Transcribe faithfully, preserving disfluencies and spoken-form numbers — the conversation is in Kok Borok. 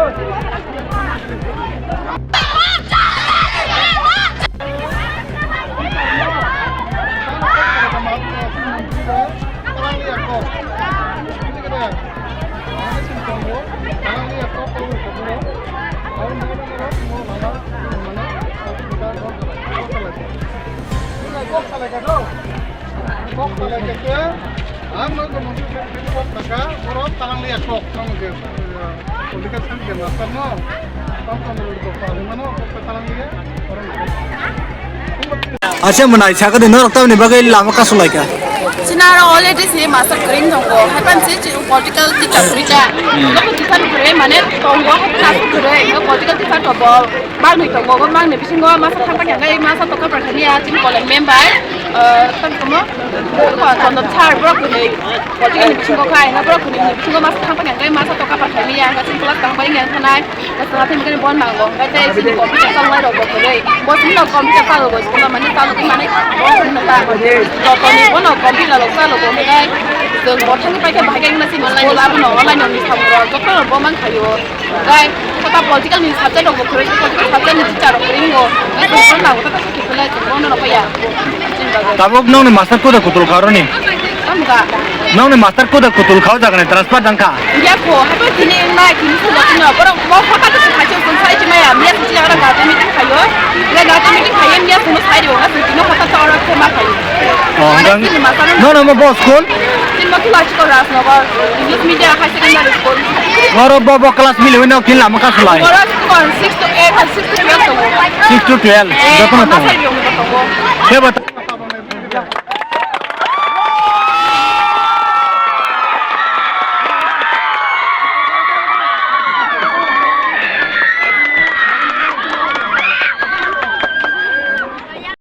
Kok salai kha khe, ang no tongmani kok kha kha, borok talang liya kok, ang je, eh, political science ke master no, tong tong ni kok salai mano, kok talang liya, borok. Acha, mwnai sakani norok tamni bagwi lama kasu lai kha. China aro already si master kwrwi tongo, haipan si political teacher kwrwi kha. Local teacher kwrwi mane tongo, haipan aswk kwrwi, political teacher tongo. Mangnwi tongo, bo mangnwi bisingo masa thangpa khe masa tokha pathani ya chini college member, ah, tamo, Chondon sir borok hwnwi, political ni bisingo khai, borok hwnwi bisingo masa thangpa khe masa tokha pathani ya, chini class tangpa ingya thanai, chwla thangpa khe bon nango, tei chini computer chalnai rok bo kwrwi, bo chini computer chalo bo, chini mane chalo mane, bo chini ta, jotoni bono computer rok chalo bo, tei chwng bo thangwi paikha bahai khe chini school abono online ni samung rok joto bo mankhaio. Gai, kota political ni subject rok bo kwrwi, political subject ni teacher rok kwrwi wngo. Gai, tong phano nango, kota kota khe kwlai, tong phano rok ya. Tabuk nokni master koda kutul kha roni? Tamo da? Nokni master koda kutul kha, o jaga ni transfer tang kha? Ya kho, hato tini nai, tini suda tini, borok bo kota khe kha, chwng sai chimaya, miya suchi ya, ora gate meeting khayo. Ya gate meeting khayo, miya suno sai dio, tini kota sa ora khe ma khayo. Oh, tini master no no mo bo school? Tini mo kila chiko Rajnagar, English medium high secondary school. Oro bo bo class mili wino kin lama ka sulai. Oro six to eight, six to twelve tongo. Six to twelve, eh, joto na tongo. Khe ba